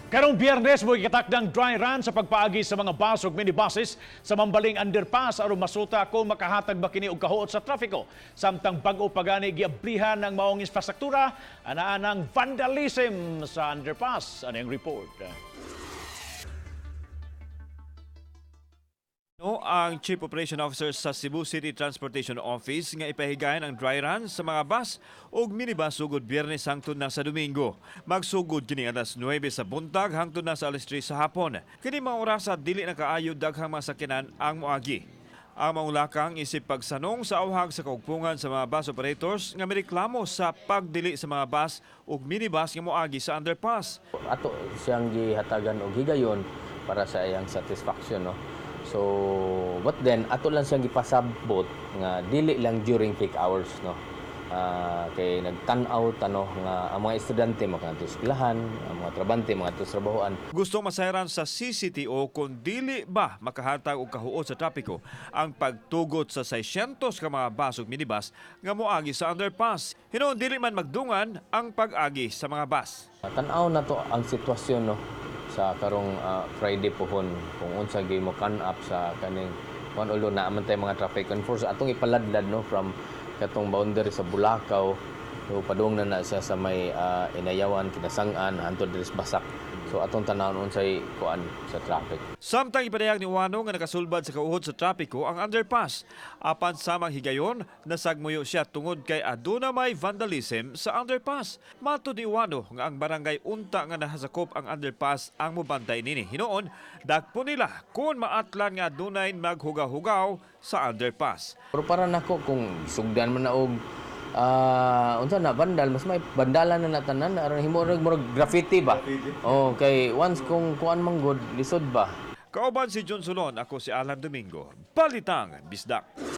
Karong Biyernes mo gitakdang dry run sa pagpaagi sa mga bus ug minibuses sa Mambaling Underpass aron masuta kung makahatag ba kini og kahuot sa trapiko. Samtang bag-o pa gani giablihan ng maong infrastruktura, anaa ng vandalism sa underpass. Ano yung report? No, ang Chief Operation Officer sa Cebu City Transportation Office nga ipahigayon ang dry run sa mga bus ug minibus sugod Biyernes hangtod na sa Domingo. Magsugod kini alas 9 sa buntag hangtod na sa alas 3 sa hapon. Kini mga orasa dili na kaayo daghang mga sakyanan ang moagi. Ang mangulakang isip pagsanong sa awhag sa kaugpungan sa mga bus operators nga mireklamo sa pagdili sa mga bus ug minibus nga moagi sa underpass. Ato siyang gihatagan og higayon para sa iyang satisfaction, no? So but then ato lang siyang gipasabot nga dili lang during peak hours, no? Kay nagtan-aw tano nga ang mga estudyante makangadto sa eskwelahan, ang mga trabante mga sa trabahoan. Gusto masayran sa CCTO kung dili ba makahatag og kahuot sa trapiko ang pagtugot sa 600 ka mga bus ug minibus nga moagi sa underpass. Hinuon dili man magdungan ang pag-agi sa mga bus. Tan-aw na to ang sitwasyon, no, sa karong Friday pohon kung unsa gyud mo can up sa kaning kuan, although naa man tay mga traffic enforcer atong ipaladlad, no, from katong boundary sa Bulacau. So padung na na siya sa may Inayawan, Kinasangan, hantod diri sa Basak. So atong tan-awon unsay kuan sa traffic. Samtang ipadayag ni Ouano nga nakasulbad sa kauhot sa trapiko ang underpass. Apan samang higayon, nasagmuyo siya tungod kay aduna may vandalism sa underpass. Matud ni Ouano nga ang barangay unta nga nahasakop ang underpass ang mobantay nini. Hinuon, dakpo nila kung maatlan nga adunay maghugaw-hugaw sa underpass. Pero para nako, kung sugdan man na og unsa na vandal, mas may bandalan na na tanan aron himo rag murag graffiti ba. Oh, kay once kung kuan man gud, lisod ba. Kauban si John Solon, ako si Alan Domingo. Balitang Bisdak.